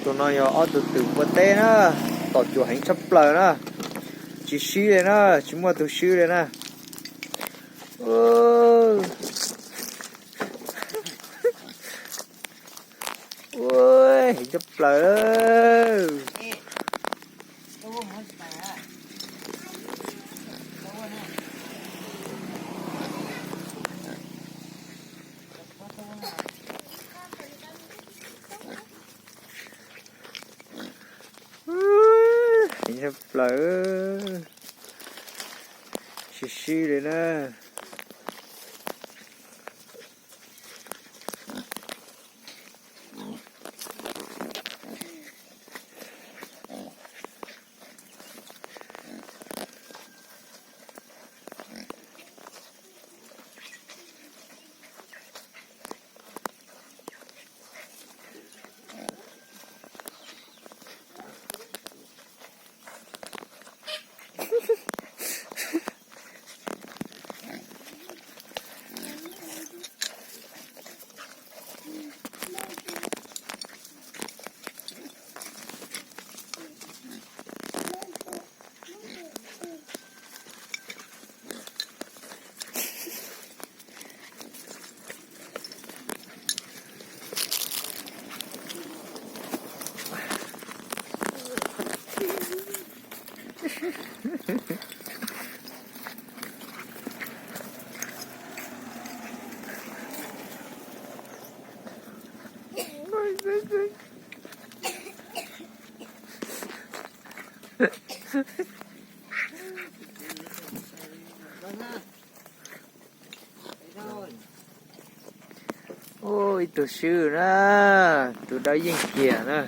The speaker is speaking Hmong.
Tus no yog ob tug twm npua teb na, tom cuam heev tshaj plaws na, tsis swb li na, tsis muaj tus swb li na. Ua, heev tshaj plaws. Heev tshaj plaws, sib sib li na. Ua, ib tug swb na, tus dawb yeej kiag na.